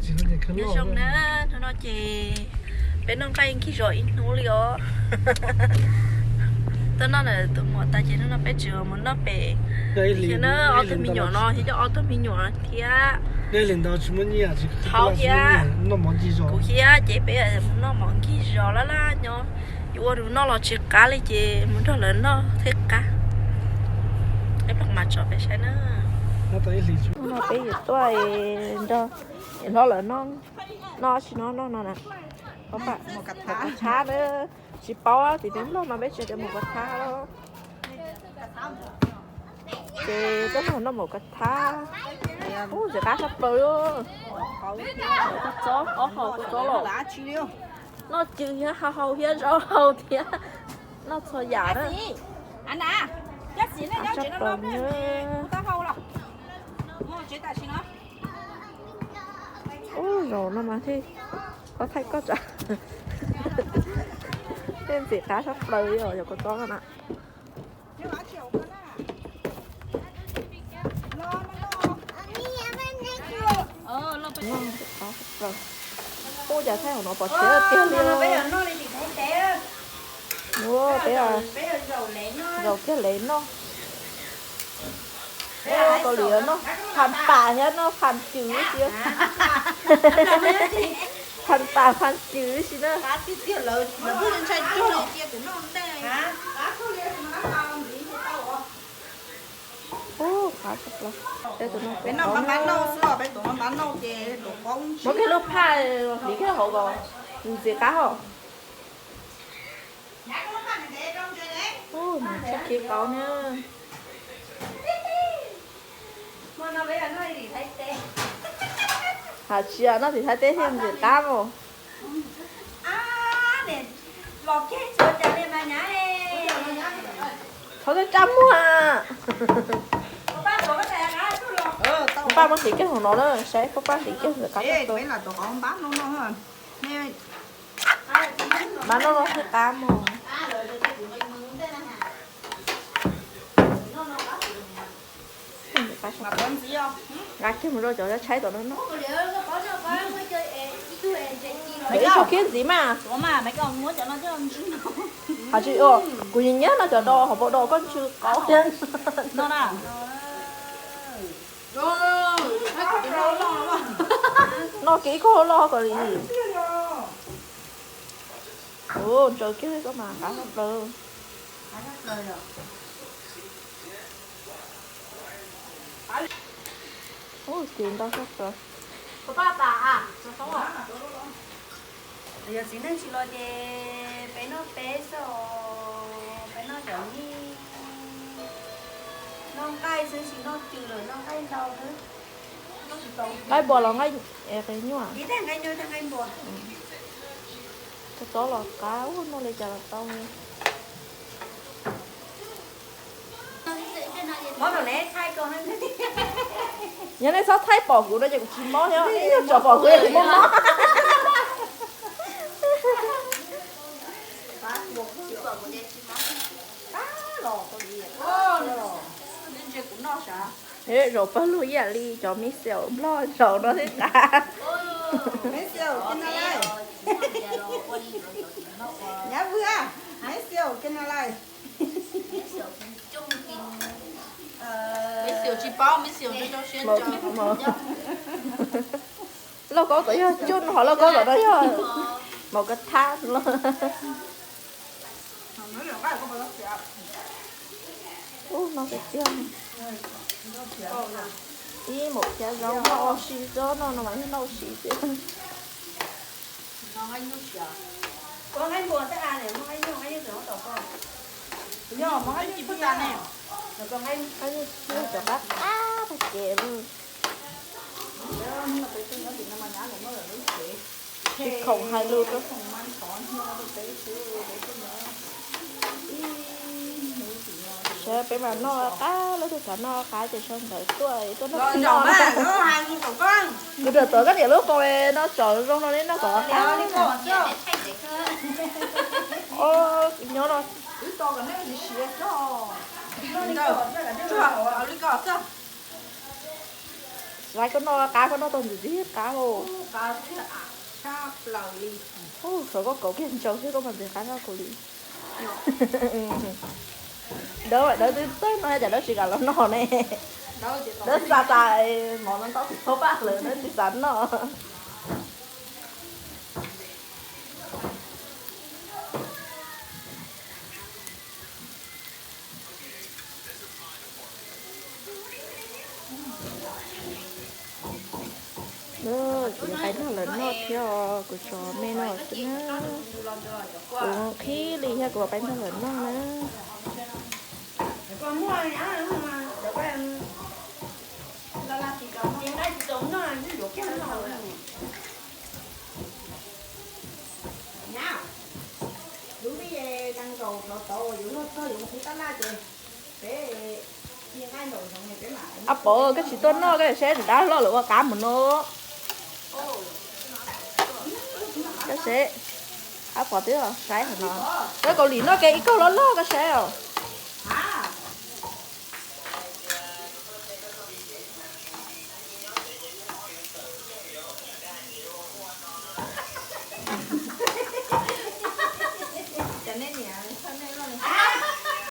Nyob zoo na, hnub no ces peb noj nqaij nkig zos ib hnub li os. Tuaj noj ntawm tus muam tas ces hnub no peb tseem mus noj pem. Thiab na, ob tug me nyuam no thiab cov ob tug me nyuam thiab thaum thiab kuv thiab ces peb mus noj mov nkig zos laj laj nyob. Yuav ua rau noj los tsis qab li ces mus nrog lawv noj thiaj qab. Peb mam tso peb saib na. Peb yuav tuaj nrog niam hlob lawv noj, noj tsis noj noj no na. Mov kav thab na, tsis paub tias peb Nplog mas peb tsis tias mov kav thab. Ces tuaj noj mov kav thab. Ub, ntxim qab tshaj plaws li. Kua txob, ob hau kua txob los. Noj cw thiab hau hau thiab zaub hau thiab. Noj txhua yam na. Qab tshaj plaws na. Ub, zaum no mas thiaj, koj thaij koj tsam. Thiaj ntxim qab tshaj plaws li os, yog kua txob no na. Ub, cas thaij hauv no pom siab tiag li. Ua peb zaum kiag lev noj. Kaus lim noj phas pas thiab noj phas cws ib si. Phas pas phas cws ib si na. Ub, qab tshaj plaws. Peb tus no, peb noj qab npab noj xwb os, peb tus no npab noj ces tus qaub muab kiag lub phaj hliv kiag hauv kom ntxim qab hos. Ub, tshaj khib qaub na. Hais tsis noj tim Thaib teb thiaj ntxim qab mas. Thov koj rab muag. Pab muab hliv kiag hauv no na, saib pab hliv kiag ntxim qab tag. Npab noj no thiaj qab mas. Nqa kiag mus rau cov tshaib tom no noj. Ib tug kiag ntxiv mas. Hais tsis ua, kuv nyiam nyiam no cov do hauv paus do koj ntsw qaub thiab. Noj kiag ib khub loj kom li. Ua ntsaws kiag li koj mas qab tshaj plaws. Ua ces ntau tshaj plaws. Yog txiv neej tsis los ces peb noj peb xwb os, peb noj cov nij, noj nqaij xwb tsis noj cws lawm, noj nqaij ntau xwb. Nqaij npua los nqaij nyuaj? Nqaij npua. Txhob los qab, noj li cas los tau. Yog nej txhob thaij pom kuv no ces kuv tsis mob thiab, nej yog tsuas pom kuv ces kuv mob mob. Zaum pawg lug ib yam li cov me xyaum Nplog zaum no thiab qab. Lauj kaub tom yog coj no, ho lauj kaub tom no yog maum kab thab los. Ub, no tiag tiag. Ib maum phiab zaub noj ua si, txob no no mas yog noj ua si xwb. Cov qab qab tag kev li. Tsis khoom hais lus rau. Saib peb mas noj qab, lub tug xav noj qab ces sau ntawv tuaj tuaj noj. Kuv tuaj tuav koj niam lub koos no tsom zoo no li noj kom qab. Nyob no. Qaib koj noj qab, koj noj tau ntxiv txiv qab lauj. Ub, xav koj kaum kiag ntsaus thiab koj mas ntxiv qab noj kaus li. Dawb, dawb twb txawj noj cas dawb tsis kam los noj ne. Dawb xav tas mov no ntau tsis tau paj lawm dawb tsis xav noj. Kuv yuav pib nrog lawv noj thiab os, kuv tso me no xwb na. Kuv qhib li thiab kuv pib nrog lawv noj na. Ab Pov, koj tsis tuaj noj koj saib dab loj lawm ua qab mus no. Koj saib, Ab Pov twb saib hov no. Koj kaus lim noj ke ib kaug loj loj koj saib os.